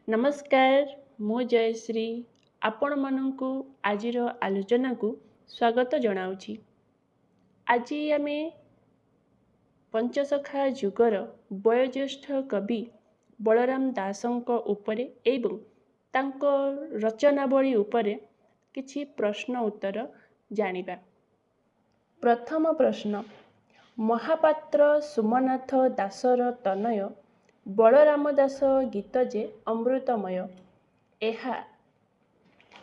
ନମସ୍କାର, ମୁଁ ଜୟଶ୍ରୀ ଆପଣମାନଙ୍କୁ ଆଜିର ଆଲୋଚନାକୁ ସ୍ୱାଗତ ଜଣାଉଛି। ଆଜି ଆମେ ପଞ୍ଚସଖା ଯୁଗର ବୟୋଜ୍ୟେଷ୍ଠ କବି ବଳରାମ ଦାସଙ୍କ ଉପରେ ଏବଂ ତାଙ୍କ ରଚନାବଳୀ ଉପରେ କିଛି ପ୍ରଶ୍ନ ଉତ୍ତର ଜାଣିବା। ପ୍ରଥମ ପ୍ରଶ୍ନ, ମହାପାତ୍ର ସୋମନାଥ ଦାସର ତନୟ ବଳରାମ ଦାସ ଗୀତ ଯେ ଅମୃତମୟ, ଏହା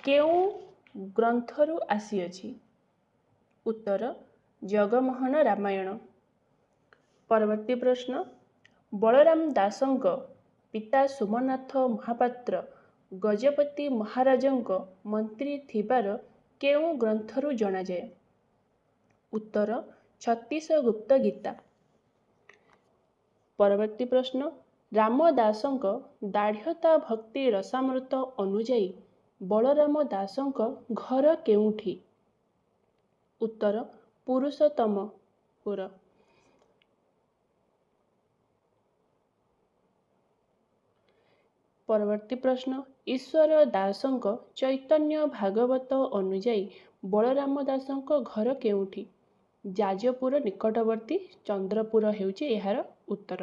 କେଉଁ ଗ୍ରନ୍ଥରୁ ଆସିଅଛି? ଉତ୍ତର, ଜଗମୋହନ ରାମାୟଣ। ପରବର୍ତ୍ତୀ ପ୍ରଶ୍ନ, ବଳରାମ ଦାସଙ୍କ ପିତା ସୋମନାଥ ମହାପାତ୍ର ଗଜପତି ମହାରାଜଙ୍କ ମନ୍ତ୍ରୀ ଥିବାର କେଉଁ ଗ୍ରନ୍ଥରୁ ଜଣାଯାଏ? ଉତ୍ତର, ଛତିଶଗୁପ୍ତ ଗୀତା। ପରବର୍ତ୍ତୀ ପ୍ରଶ୍ନ, ରାମଦାସଙ୍କ ଦାଢ଼୍ୟତା ଭକ୍ତି ରସାମୃତ ଅନୁଯାୟୀ ବଳରାମ ଦାସଙ୍କ ଘର କେଉଁଠି? ଉତ୍ତର, ପୁରୁଷୋତ୍ତମପୁର। ପରବର୍ତ୍ତୀ ପ୍ରଶ୍ନ, ଈଶ୍ୱର ଦାସଙ୍କ ଚୈତନ୍ୟ ଭାଗବତ ଅନୁଯାୟୀ ବଳରାମ ଦାସଙ୍କ ଘର କେଉଁଠି? ଯାଜପୁର ନିକଟବର୍ତ୍ତୀ ଚନ୍ଦ୍ରପୁର ହେଉଛି ଏହାର ଉତ୍ତର।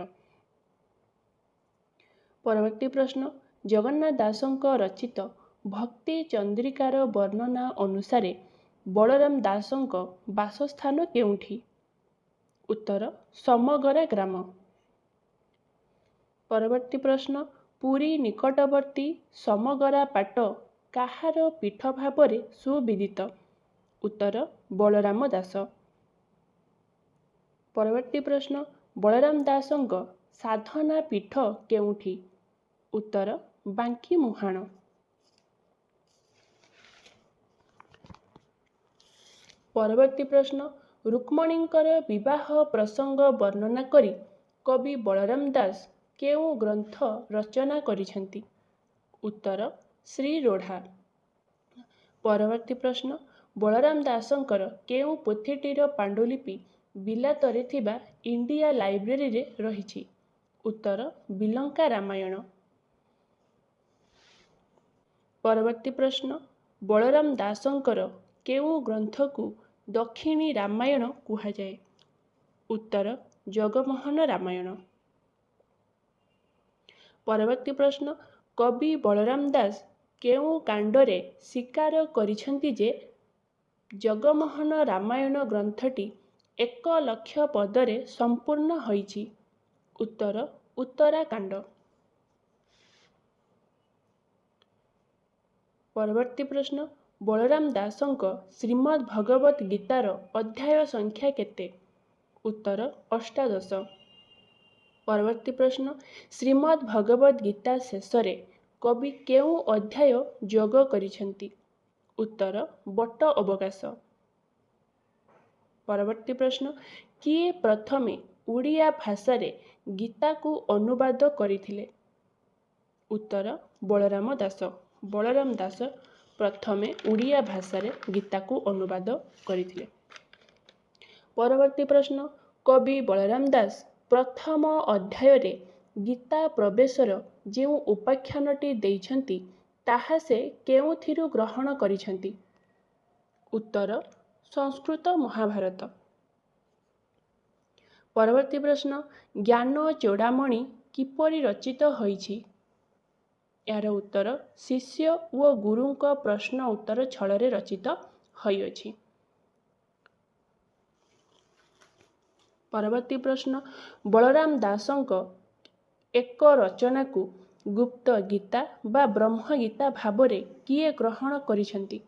ପରବର୍ତ୍ତୀ ପ୍ରଶ୍ନ, ଜଗନ୍ନାଥ ଦାସଙ୍କ ରଚିତ ଭକ୍ତି ଚନ୍ଦ୍ରିକାର ବର୍ଣ୍ଣନା ଅନୁସାରେ ବଳରାମ ଦାସଙ୍କ ବାସସ୍ଥାନ କେଉଁଠି? ଉତ୍ତର, ସମଗରା ଗ୍ରାମ। ପରବର୍ତ୍ତୀ ପ୍ରଶ୍ନ, ପୁରୀ ନିକଟବର୍ତ୍ତୀ ସମଗରା ପାଟ କାହାର ପୀଠ ଭାବରେ ସୁବିଦିତ? ଉତ୍ତର, ବଳରାମ ଦାସ। ପରବର୍ତ୍ତୀ ପ୍ରଶ୍ନ, ବଳରାମ ଦାସଙ୍କ ସାଧନା ପୀଠ କେଉଁଠି? ଉତ୍ତର, ବାଙ୍କି ମୁହାଣ। ପରବର୍ତ୍ତୀ ପ୍ରଶ୍ନ, ରୁକ୍ମଣୀଙ୍କର ବିବାହ ପ୍ରସଙ୍ଗ ବର୍ଣ୍ଣନା କରି କବି ବଳରାମ ଦାସ କେଉଁ ଗ୍ରନ୍ଥ ରଚନା କରିଛନ୍ତି? ଉତ୍ତର, ଶ୍ରୀରୋଢ଼ା। ପରବର୍ତ୍ତୀ ପ୍ରଶ୍ନ, ବଳରାମ ଦାସଙ୍କର କେଉଁ ପୋଥିଟିର ପାଣ୍ଡୁଲିପି ବିଲାତରେ ଥିବା ଇଣ୍ଡିଆ ଲାଇବ୍ରେରୀରେ ରହିଛି? ଉତ୍ତର, ବିଲଙ୍କା ରାମାୟଣ। ପରବର୍ତ୍ତୀ ପ୍ରଶ୍ନ, ବଳରାମ ଦାସଙ୍କର କେଉଁ ଗ୍ରନ୍ଥକୁ ଦକ୍ଷିଣୀ ରାମାୟଣ କୁହାଯାଏ? ଉତ୍ତର, ଜଗମୋହନ ରାମାୟଣ। ପରବର୍ତ୍ତୀ ପ୍ରଶ୍ନ, କବି ବଳରାମ ଦାସ କେଉଁ କାଣ୍ଡରେ ସ୍ୱୀକାର କରିଛନ୍ତି ଯେ ଜଗମୋହନ ରାମାୟଣ ଗ୍ରନ୍ଥଟି 1 ଲକ୍ଷ ପଦରେ ସମ୍ପୂର୍ଣ୍ଣ ହୋଇଛି? ଉତ୍ତର, ଉତ୍ତରାକାଣ୍ଡ। ପରବର୍ତ୍ତୀ ପ୍ରଶ୍ନ, ବଳରାମ ଦାସଙ୍କ ଶ୍ରୀମଦ୍ ଭଗବତ ଗୀତାର ଅଧ୍ୟାୟ ସଂଖ୍ୟା କେତେ? ଉତ୍ତର, 18। ପରବର୍ତ୍ତୀ ପ୍ରଶ୍ନ, ଶ୍ରୀମଦ୍ ଭଗବତ ଗୀତା ଶେଷରେ କବି କେଉଁ ଅଧ୍ୟାୟ ଯୋଗ କରିଛନ୍ତି? ଉତ୍ତର, ବଟ ଅବକାଶ। ପରବର୍ତ୍ତୀ ପ୍ରଶ୍ନ, କିଏ ପ୍ରଥମେ ଓଡ଼ିଆ ଭାଷାରେ ଗୀତାକୁ ଅନୁବାଦ କରିଥିଲେ? ଉତ୍ତର, ବଳରାମ ଦାସ। ବଳରାମ ଦାସ ପ୍ରଥମେ ଓଡ଼ିଆ ଭାଷାରେ ଗୀତାକୁ ଅନୁବାଦ କରିଥିଲେ। ପରବର୍ତ୍ତୀ ପ୍ରଶ୍ନ, କବି ବଳରାମ ଦାସ ପ୍ରଥମ ଅଧ୍ୟାୟରେ ଗୀତା ପ୍ରବେଶର ଯେଉଁ ଉପାଖ୍ୟାନଟି ଦେଇଛନ୍ତି ତାହା ସେ କେଉଁଥିରୁ ଗ୍ରହଣ କରିଛନ୍ତି? ଉତ୍ତର, ସଂସ୍କୃତ ମହାଭାରତ। ପରବର୍ତ୍ତୀ ପ୍ରଶ୍ନ, ଜ୍ଞାନ ଚୂଡ଼ାମଣି କିପରି ରଚିତ ହୋଇଛି? ଏହାର ଉତ୍ତର, ଶିଷ୍ୟ ଓ ଗୁରୁଙ୍କ ପ୍ରଶ୍ନ ଉତ୍ତର ଛଳରେ ରଚିତ ହୋଇଅଛି। ପରବର୍ତ୍ତୀ ପ୍ରଶ୍ନ, ବଳରାମ ଦାସଙ୍କ ଏକ ରଚନାକୁ ଗୁପ୍ତ ଗୀତା ବା ବ୍ରହ୍ମଗୀତା ଭାବରେ କିଏ ଗ୍ରହଣ କରିଛନ୍ତି?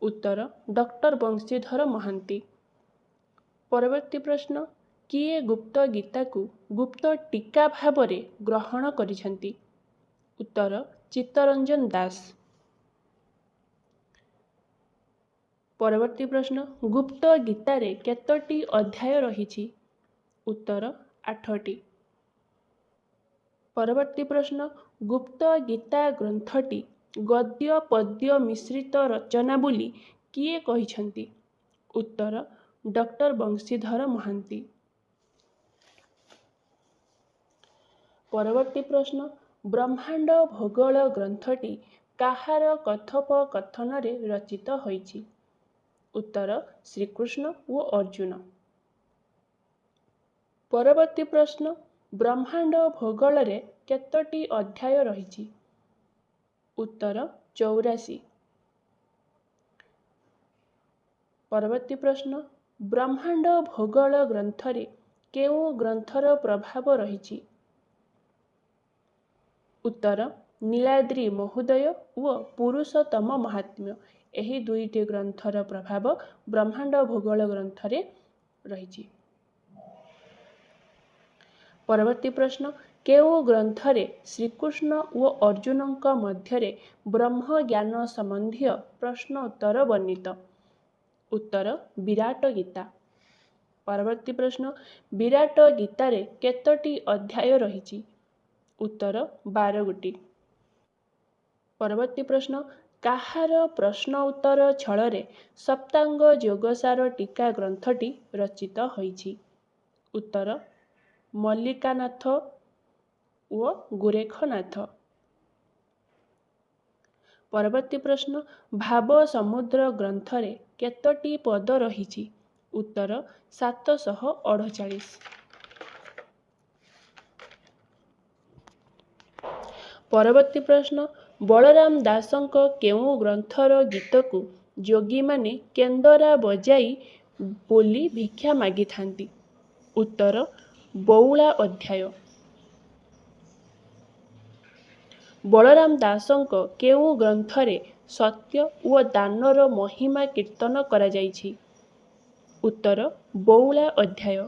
ଉତ୍ତର, ଡକ୍ଟର ବଂଶୀଧର ମହାନ୍ତି। ପରବର୍ତ୍ତୀ ପ୍ରଶ୍ନ, କିଏ ଗୁପ୍ତ ଗୀତାକୁ ଗୁପ୍ତ ଟୀକା ଭାବରେ ଗ୍ରହଣ କରିଛନ୍ତି? ଉତ୍ତର, ଚିତ୍ତରଞ୍ଜନ ଦାସ। ପରବର୍ତ୍ତୀ ପ୍ରଶ୍ନ, ଗୁପ୍ତ ଗୀତାରେ କେତୋଟି ଅଧ୍ୟାୟ ରହିଛି? ଉତ୍ତର, 8ଟି। ପରବର୍ତ୍ତୀ ପ୍ରଶ୍ନ, ଗୁପ୍ତ ଗୀତା ଗ୍ରନ୍ଥଟି ଗଦ୍ୟ ପଦ୍ୟ ମିଶ୍ରିତ ରଚନା ବୋଲି କିଏ କହିଛନ୍ତି? ଉତ୍ତର, ଡକ୍ଟର ବଂଶୀଧର ମହାନ୍ତି। ପରବର୍ତ୍ତୀ ପ୍ରଶ୍ନ, ବ୍ରହ୍ମାଣ୍ଡ ଭୂଗୋଳ ଗ୍ରନ୍ଥଟି କାହାର କଥୋପକଥନରେ ରଚିତ ହୋଇଛି? ଉତ୍ତର ଶ୍ରୀକୃଷ୍ଣ ଓ ଅର୍ଜୁନ। ପରବର୍ତ୍ତୀ ପ୍ରଶ୍ନ, ବ୍ରହ୍ମାଣ୍ଡ ଭୂଗୋଳରେ କେତୋଟି ଅଧ୍ୟାୟ ରହିଛି? ଉତ୍ତର 84। ପରବର୍ତ୍ତୀ ପ୍ରଶ୍ନ, ବ୍ରହ୍ମାଣ୍ଡ ଭୂଗୋଳ ଗ୍ରନ୍ଥରେ କେଉଁ ଗ୍ରନ୍ଥର ପ୍ରଭାବ ରହିଛି? ଉତ୍ତର ନୀଳାଦ୍ରି ମହୋଦୟ ଓ ପୁରୁଷୋତ୍ତମ ମହାତ୍ମ୍ୟ। ଏହି ଦୁଇଟି ଗ୍ରନ୍ଥର ପ୍ରଭାବ ବ୍ରହ୍ମାଣ୍ଡ ଭୂଗୋଳ ଗ୍ରନ୍ଥରେ ରହିଛି। ପରବର୍ତ୍ତୀ ପ୍ରଶ୍ନ, କେଉଁ ଗ୍ରନ୍ଥରେ ଶ୍ରୀକୃଷ୍ଣ ଓ ଅର୍ଜୁନଙ୍କ ମଧ୍ୟରେ ବ୍ରହ୍ମଜ୍ଞାନ ସମ୍ବନ୍ଧୀୟ ପ୍ରଶ୍ନ ଉତ୍ତର ବର୍ଣ୍ଣିତ? ଉତ୍ତର ବିରାଟ ଗୀତା। ପରବର୍ତ୍ତୀ ପ୍ରଶ୍ନ, ବିରାଟ ଗୀତାରେ କେତୋଟି ଅଧ୍ୟାୟ ରହିଛି? ଉତ୍ତର 12 ଗୋଟି। ପରବର୍ତ୍ତୀ ପ୍ରଶ୍ନ, କାହାର ପ୍ରଶ୍ନ ଉତ୍ତର ଛଳରେ ସପ୍ତାଙ୍ଗ ଯୋଗସାର ଟୀକା ଗ୍ରନ୍ଥଟି ରଚିତ ହୋଇଛି? ଉତ୍ତର ମଲ୍ଲିକାନାଥ ଓ ଗୋରେଖନାଥ। ପରବର୍ତ୍ତୀ ପ୍ରଶ୍ନ, ଭାବ ସମୁଦ୍ର ଗ୍ରନ୍ଥରେ କେତୋଟି ପଦ ରହିଛି? ଉତ୍ତର 748। ପରବର୍ତ୍ତୀ ପ୍ରଶ୍ନ, ବଳରାମ ଦାସଙ୍କ କେଉଁ ଗ୍ରନ୍ଥର ଗୀତକୁ ଯୋଗୀମାନେ କେନ୍ଦରା ବଜାଇ ବୋଲି ଭିକ୍ଷା ମାଗିଥାନ୍ତି? ଉତ୍ତର ବଉଳା ଅଧ୍ୟାୟ। ବଳରାମ ଦାସଙ୍କ କେଉଁ ଗ୍ରନ୍ଥରେ ସତ୍ୟ ଓ ଦାନର ମହିମା କୀର୍ତ୍ତନ କରାଯାଇଛି? ଉତ୍ତର ବଉଳା ଅଧ୍ୟାୟ।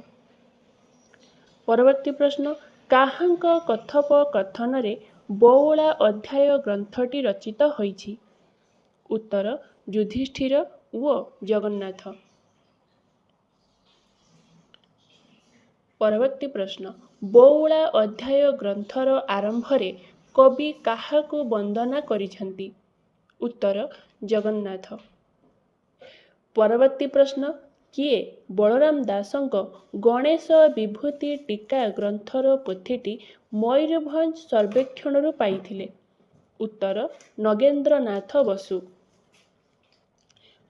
ପରବର୍ତ୍ତୀ ପ୍ରଶ୍ନ, କାହାଙ୍କ କଥୋପକଥନରେ ବଉଳା ଅଧ୍ୟାୟ ଗ୍ରନ୍ଥଟି ରଚିତ ହୋଇଛି? ଉତ୍ତର ଯୁଧିଷ୍ଠିର ଓ ଜଗନ୍ନାଥ। ପରବର୍ତ୍ତୀ ପ୍ରଶ୍ନ, ବଉଳା ଅଧ୍ୟାୟ ଗ୍ରନ୍ଥର ଆରମ୍ଭରେ କବି କାହାକୁ ବନ୍ଦନା କରିଛନ୍ତି? ଉତ୍ତର ଜଗନ୍ନାଥ। ପରବର୍ତ୍ତୀ ପ୍ରଶ୍ନ, କିଏ ବଳରାମ ଦାସଙ୍କ ଗଣେଶ ବିଭୂତି ଟୀକା ଗ୍ରନ୍ଥର ପୋଥିଟି ମୟୂରଭଞ୍ଜ ସର୍ବେକ୍ଷଣରୁ ପାଇଥିଲେ? ଉତ୍ତର ନଗେନ୍ଦ୍ରନାଥ ବସୁ।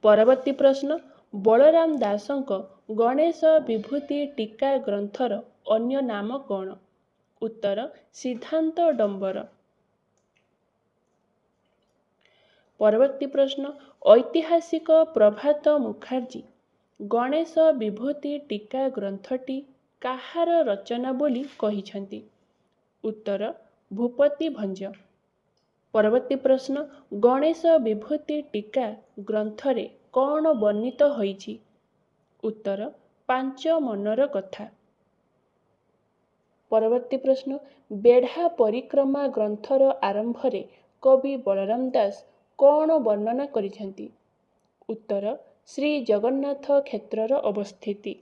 ପରବର୍ତ୍ତୀ ପ୍ରଶ୍ନ, ବଳରାମ ଦାସଙ୍କ ଗଣେଶ ବିଭୂତି ଟୀକା ଗ୍ରନ୍ଥର ଅନ୍ୟ ନାମ କ'ଣ? ଉତ୍ତର ସିଦ୍ଧାନ୍ତ ଡମ୍ବର। ପରବର୍ତ୍ତୀ ପ୍ରଶ୍ନ, ଐତିହାସିକ ପ୍ରଭାତ ମୁଖାର୍ଜୀ ଗଣେଶ ବିଭୂତି ଟୀକା ଗ୍ରନ୍ଥଟି କାହାର ରଚନା ବୋଲି କହିଛନ୍ତି? ଉତ୍ତର ଭୂପତି ଭଞ୍ଜ। ପରବର୍ତ୍ତୀ ପ୍ରଶ୍ନ, ଗଣେଶ ବିଭୂତି ଟୀକା ଗ୍ରନ୍ଥରେ କ'ଣ ବର୍ଣ୍ଣିତ ହୋଇଛି? ଉତ୍ତର 5 ମନର କଥା। ପରବର୍ତ୍ତୀ ପ୍ରଶ୍ନ, ବେଢ଼ା ପରିକ୍ରମା ଗ୍ରନ୍ଥର ଆରମ୍ଭରେ କବି ବଳରାମ ଦାସ କ'ଣ ବର୍ଣ୍ଣନା କରିଛନ୍ତି? ଉତ୍ତର ଶ୍ରୀ ଜଗନ୍ନାଥ କ୍ଷେତ୍ରର ଅବସ୍ଥିତି।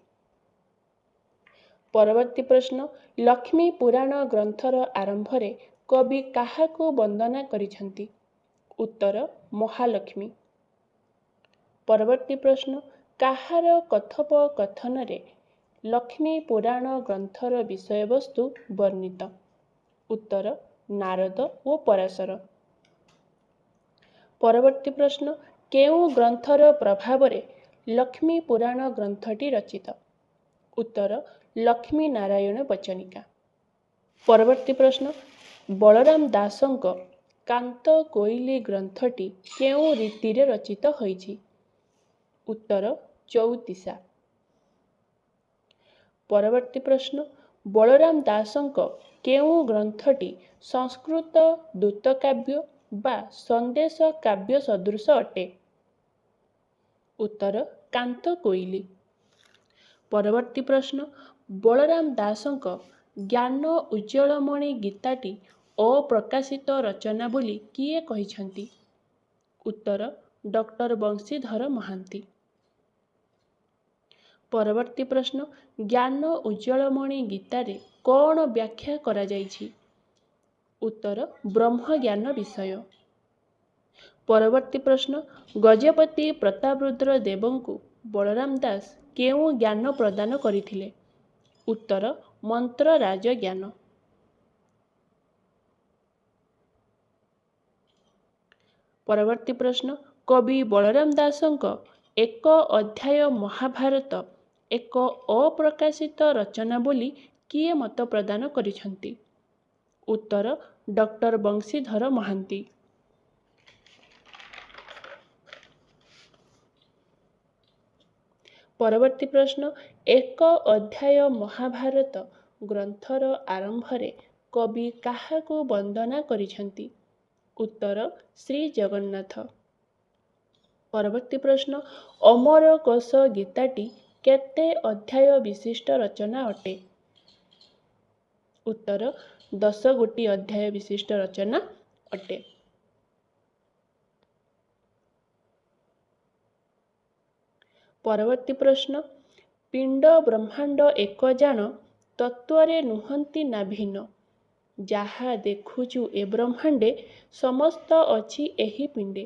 ପରବର୍ତ୍ତୀ ପ୍ରଶ୍ନ, ଲକ୍ଷ୍ମୀ ପୁରାଣ ଗ୍ରନ୍ଥର ଆରମ୍ଭରେ କବି କାହାକୁ ବନ୍ଦନା କରିଛନ୍ତି? ଉତ୍ତର ମହାଲକ୍ଷ୍ମୀ। ପରବର୍ତ୍ତୀ ପ୍ରଶ୍ନ, କାହାର କଥୋପକଥନରେ ଲକ୍ଷ୍ମୀ ପୁରାଣ ଗ୍ରନ୍ଥର ବିଷୟବସ୍ତୁ ବର୍ଣ୍ଣିତ? ଉତ୍ତର ନାରଦ ଓ ପରାଶର। ପରବର୍ତ୍ତୀ ପ୍ରଶ୍ନ, କେଉଁ ଗ୍ରନ୍ଥର ପ୍ରଭାବରେ ଲକ୍ଷ୍ମୀ ପୁରାଣ ଗ୍ରନ୍ଥଟି ରଚିତ? ଉତ୍ତର ଲକ୍ଷ୍ମୀ ନାରାୟଣ ବଚନିକା। ପରବର୍ତ୍ତୀ ପ୍ରଶ୍ନ, ବଳରାମ ଦାସଙ୍କ କାନ୍ତ କୋଇଲି ଗ୍ରନ୍ଥଟି କେଉଁ ରୀତିରେ ରଚିତ ହୋଇଛି? ଉତ୍ତର ଚଉତିଶା। ପରବର୍ତ୍ତୀ ପ୍ରଶ୍ନ, ବଳରାମ ଦାସଙ୍କ କେଉଁ ଗ୍ରନ୍ଥଟି ସଂସ୍କୃତ ଦୂତକାବ୍ୟ ବା ସନ୍ଦେଶ କାବ୍ୟ ସଦୃଶ ଅଟେ? ଉତ୍ତର କାନ୍ତ କୋଇଲି। ପରବର୍ତ୍ତୀ ପ୍ରଶ୍ନ, ବଳରାମ ଦାସଙ୍କ ଜ୍ଞାନ ଉଜ୍ଜ୍ୱଳମଣି ଗୀତାଟି ଅପ୍ରକାଶିତ ରଚନା ବୋଲି କିଏ କହିଛନ୍ତି? ଉତ୍ତର ଡକ୍ଟର ବଂଶୀଧର ମହାନ୍ତି। ପରବର୍ତ୍ତୀ ପ୍ରଶ୍ନ, ଜ୍ଞାନ ଉଜ୍ଜ୍ୱଳମଣି ଗୀତାରେ କ'ଣ ବ୍ୟାଖ୍ୟା କରାଯାଇଛି? ଉତ୍ତର ବ୍ରହ୍ମଜ୍ଞାନ ବିଷୟ। ପରବର୍ତ୍ତୀ ପ୍ରଶ୍ନ, ଗଜପତି ପ୍ରତାପରୁଦ୍ର ଦେବଙ୍କୁ ବଳରାମ ଦାସ କେଉଁ ଜ୍ଞାନ ପ୍ରଦାନ କରିଥିଲେ? ଉତ୍ତର ମନ୍ତ୍ରରାଜ ଜ୍ଞାନ। ପରବର୍ତ୍ତୀ ପ୍ରଶ୍ନ, କବି ବଳରାମ ଦାସଙ୍କ ଏକ ଅଧ୍ୟାୟ ମହାଭାରତ ଏକ ଅପ୍ରକାଶିତ ରଚନା ବୋଲି କିଏ ମତ ପ୍ରଦାନ କରିଛନ୍ତି? ଉତ୍ତର, ଡକ୍ଟର ବଂଶୀଧର ମହାନ୍ତି। ପରବର୍ତ୍ତୀ ପ୍ରଶ୍ନ, ଏକ ଅଧ୍ୟାୟ ମହାଭାରତ ଗ୍ରନ୍ଥର ଆରମ୍ଭରେ କବି କାହାକୁ ବନ୍ଦନା କରିଛନ୍ତି? ଉତ୍ତର, ଶ୍ରୀ ଜଗନ୍ନାଥ। ପରବର୍ତ୍ତୀ ପ୍ରଶ୍ନ, ଅମରକୋଷ ଗୀତାଟି କେତେ ଅଧ୍ୟାୟ ବିଶିଷ୍ଟ ରଚନା ଅଟେ? ଉତ୍ତର, 10 ଗୋଟି ଅଧ୍ୟାୟ ବିଶିଷ୍ଟ ରଚନା ଅଟେ। ପରବର୍ତ୍ତୀ ପ୍ରଶ୍ନ, ପିଣ୍ଡ ବ୍ରହ୍ମାଣ୍ଡ ଏକ ଜାଣ, ତତ୍ତ୍ୱରେ ନୁହନ୍ତି ନା ଭିନ୍ନ। ଯାହା ଦେଖୁଛୁ ଏ ବ୍ରହ୍ମାଣ୍ଡେ, ସମସ୍ତ ଅଛି ଏହି ପିଣ୍ଡେ।